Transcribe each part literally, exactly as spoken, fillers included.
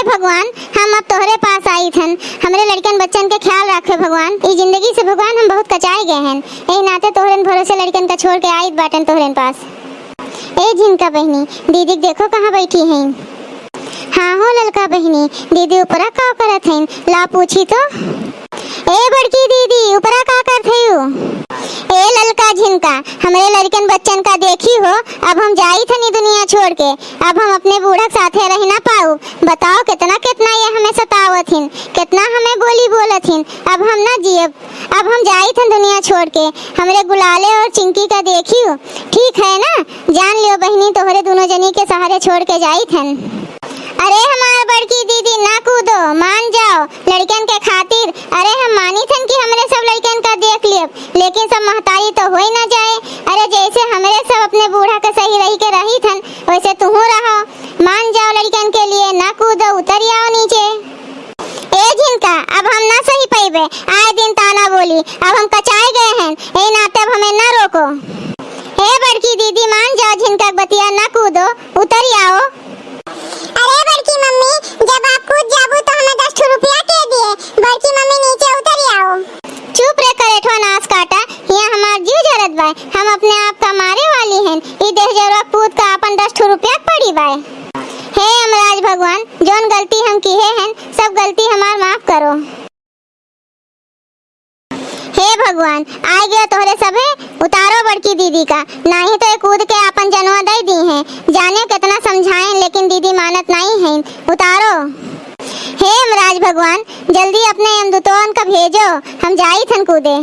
भगवान, हम अब तोहरे पास आइत हन, हमरे लड़िकन बच्चन के ख्याल राखे भगवान। ई जिंदगी से भगवान हम बहुत कचाए गए हन, एही नाते तोहरेन भरोसे लड़िकन का छोड़ के आइत बाटन तोहरेन पास। ए झिनका बहिनी, दीदी के देखो कहाँ बैठी हैं। हाँ हो ललका बहिनी, दीदी ऊपरा का करत हैं, ला पूछी तो। ए बड़की दीदी, ऊपरा का करत हयू? ए ललका झिनका, हमरे लड़िकन बच्चन का देखी हो, अब हम जाइत हनी दुनिया छोड़ के, अब हम अपने बूढ़ा के साथे रह ना पाऊ। बताओ कितना कितना ये हमें सतावत हिन, कितना हमें बोली बोलत हिन, अब हम ना जियब, अब हम जाइत हन दुनिया छोड़ के। हमरे गुलाले और चिंकी का देखियो, ठीक है ना? जान लियो बहिनी, तोहरे दुनो जनी के सहारे छोड़ के जाइत हन। अरे हमार बड़की दीदी, ना कूदो, मान जाओ लड़िकन के खातिर। अरे हम मानित हन कि हमरे सब लड़िकन का देख लियब, लेकिन सब महतारी तो होई ना जाए। अरे जैसे हमरे सब अपने बूढ़ा के सही रही के रहित हन, वैसे तुहू रहो। मान जाओ लड़िकन के लिए, ना कूदो, उतरि आओ नीचे। ए झिनका, अब हम ना सही पइबे, आए दिन ताना बोली, अब हम कचाए गए हैं, ए नाते अब हमें ना रोको। हे बड़की दीदी, मान जाओ झिनका के बतिया, ना कूदो, उतरि आओ। अरे बड़की मम्मी, जब आप कूद जाबू तो हमें दस ठो रुपया के दिए। बड़की मम्मी नीचे उतरि आओ। चुप रे करेठवा नास काटा, हियाँ हमार जीव जरत बाय, हम अपने आप का मारे वाली हन, ई देहजरवा पूत का आपन दस ठो रुपया के पड़ी बाय। हे यमराज भगवान, जौन गलती हम किहे हन, सब गलती हमार माफ करो। हे भगवान, आइ गयो तोहरे सभे, उतारो बड़की दीदी का, नाही तो ये कूद के आपन जनवा दइ दीहें। जाने कितना समझाएं, लेकिन दीदी मानत नाही हैं। उतारो। हे यमराज भगवान, जल्दी अपने यमदूतवन का भेजो, हम जाइत हन कूदे।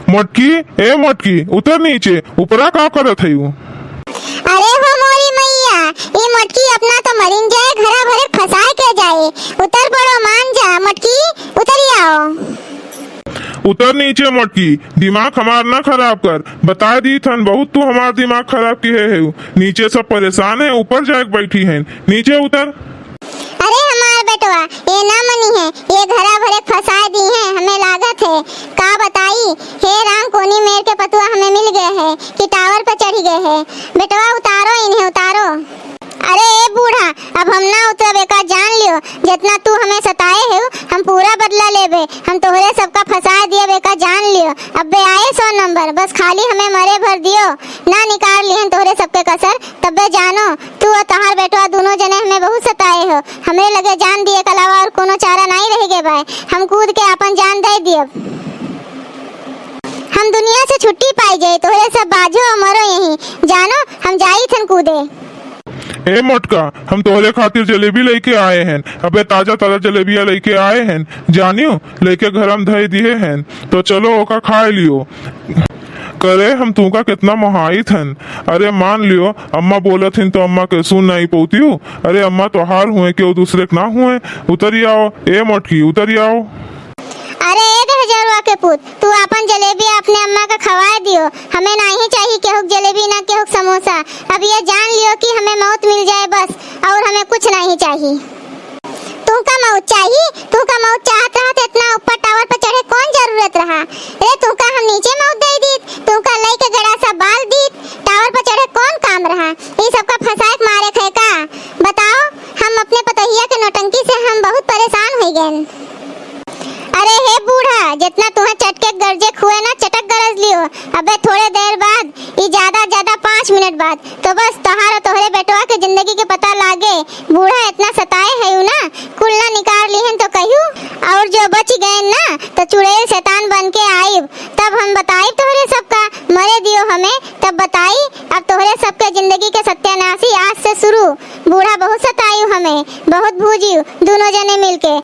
मोटकी, ए मोटकी, उतर नीचे, ऊपरा का करत हयू? अरे हो मोरी मैया, ई मोटकी अपना तो मरिन जाए, घरा भरे फंसाए के जाए। उतर पड़ो, मान जा मोटकी, उतरि आओ। उतर नीचे मोटकी, दिमाग हमार ना खराब कर। बताइ दीत हन, बहुत तू हमार दिमाग खराब किहे हयू। नीचे सब परेशान हैं, ऊपर जाए के बैठी हैं। नीचे उतर। अरे हमार बेटवा, ये ना मनिहें, ये घरा भरे फंसाए दीहें, हमें लागत है। का बताई, हे राम, कोनी मेर के पतुआ हमें मिल गए है कि टावर पे चढ़ि गए है। बेटवा उतारो इन्हें, उतारो। अरे ए बूढ़ा, अब हम ना उतरब, एका जान लियो, जितना तू हमें सताए हो, हम पूरा बदला लेबे। हम तोहरे सबका फंसाए दियब, एका जान लियो। अबे आए सौ नंबर, बस खाली हमें मरे भर दियो, ना निकाल लिहन तोहरे सबके कसर, तबे जानो, तू और तोहार बेटवा दुनो जने हमें बहुत सताए हो। हमरे लगे जान दिए के अलावा और कोनो चारा नाहीं रहि गए बाय। हम कूद के आपन जान दइ दियब। हम दुनिया से छुट्टी पाइ जाए, तोहरे सब बाझो और मरो यहीं। जानो, हम जाइत हन कूदे। ए मोटका, हम तोहरे खातिर जलेबी लइके आए हन। अबे ताजा ताजा जलेबिया लइके आए हन, जानियो, लइके घर में धइ दिहे हन, तो चलो ओका खाए लियो। करे हम तुमका कितना मोहाइत हन। अरे मान लियो, अम्मा बोलत हन तो अम्मा के सुन नाहीं पउतियो। अरे अम्मा तोहार हुए, केहू दूसरे के ना हुए। उतरि आओ, ए मोटकी, उतरि आओ। अरे ए दहजरवा के पूत, तू आपन जलेबी अपने अम्मा का खवाए दियो। हमें नाहीं चाही केहू के जलेबी ना केहू के समोसा। अब ये जान लियो कि हमें मौत मिल जाए बस, और हमें कुछ नाहीं चाही। तुमका मौत चाही? तुमका मौत चाहत रहा तो इतना ऊपर टावर पर चढ़े कौन जरूरत रहा? अरे तुमका हम नीचे मौत दइ दीत, तुमका लइके गड़ा सा बाल दीत, टावर पर चढ़े कौन काम रहा? ई सबका फंसाए के मारे खे का? बताओ, हम अपने पतोहिया के नौटंकी से हम बहुत परेशान होइ गएन। अरे हे बूढ़ा, जितना तुहें चटके गरजे खुए ना, चटक गरज लियो। अबे थोड़े देर बाद, ई ज्यादा ज्यादा पाँच मिनट बाद, तो बस तोहार और तोहरे बेटवा के जिंदगी के पता लागे। बूढ़ा इतना सताए हयू ना, कुल ना निकाल लिहन तो कहियो, और जो बच गएन ना, तो चुड़ैल शैतान बन के आइब, तब हम बताइब तोहरे सबका। मरे दियो हमें, तब बताई। अब तोहरे सबके जिंदगी के सत्यानाशी आज से शुरू। बूढ़ा बहुत सतायू हमें, बहुत भूजियू, दुनो जने मिलके। ए,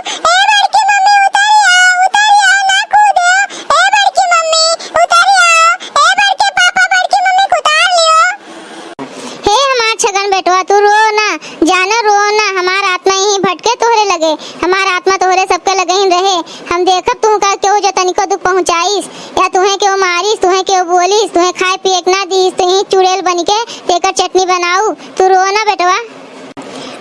ए बड़की मम्मी, उतरि आओ, उतरि आओ, ना कूदो। ए बड़की मम्मी, उतरि आओ। ए बड़के पापा, बड़की मम्मी के उतार लियो। हे हमार छगन बेटवा, तू रो ना, जानो रो ना, हमार आत्मा यहीं भटके तोहरे लगे, हमार आत्मा तोहरे सबके लगे ही रहे। हम देखब तुहका केहू जो तनिको दुख पहुँचाइस, या तुहें केहू मारिस, तुहें केहू बोलिस, तुहें खाए पिए के ना दिस, तुहीं चुड़ैल बनिके तेकर चटनी बनाऊ। तू रो ना बेटवा।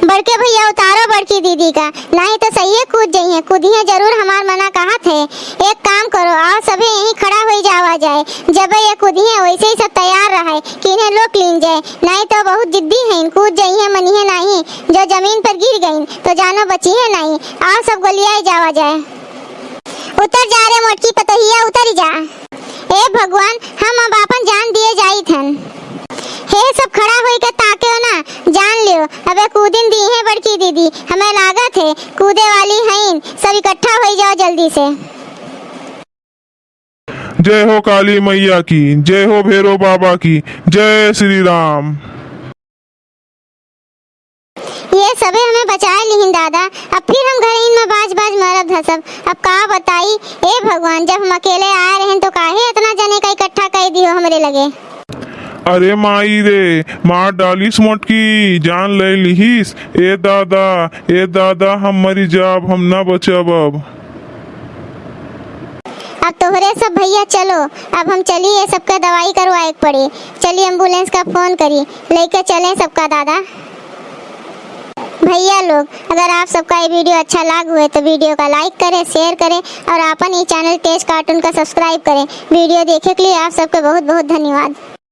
बड़के भइया उतारो बड़की दीदी का, नाहीं तो सहिए कूद जइहें। कूदिहें जरूर, हमार मना कहत है। एक काम करो, आओ सभे यहीं खड़ा होइ जावा जाए। जब ये कूदिहें वैसे ही सब तैयार रहे कि इन्हें लोक लीन जाए, नाहीं तो बहुत जिद्दी हैं, कूद जइहें, मनिहें नाहीं। जो जमीन पर गिर गईं तो जानो बचिहें नाहीं। आओ सब गोलियाए जावा जाए। उतर जा रे मोटकी पतोहिया, उतर जा। ए भगवान, हम अब आपन जान दिए जाइत हन। हे सब खड़ा होइके ताकेउ ना, जान लेव, अबे कूदिन दीहें बड़की दीदी, हमें लागत है कूदे वाली हईन, सब इकट्ठा होइ जाओ जल्दी से। जय हो काली मैया की, जय हो भैरव बाबा की, जय श्री राम। ये सबे हमें बचाए लिहिन दादा, अब फिर हम घरइन में बाज बाज मरब धसब। अब का बताई, ए भगवान, जब हम अकेले आए रहेन तो काहे इतना जने का इकट्ठा कइ दिहो हमरे लगे। अरे माई रे, मार डालिस मोटकी, जान ले लिहिस। ए दादा, ए दादा, हम मरी जाब, हम ना बचब अब। अब तोहरे सब भइया चलो, अब हम चली, ये सबके दवाई करवाए के पड़ी। चली ambulance का phone करी, लेके चलें सबका दादा। भइया लोग, अगर आप सबका ये video अच्छा लाग हुए तो video का like करें, share करें और आपन ये channel तेज cartoon का subscribe करें। Video देखे के लिए आप सबके बहुत बहुत धन्यवाद।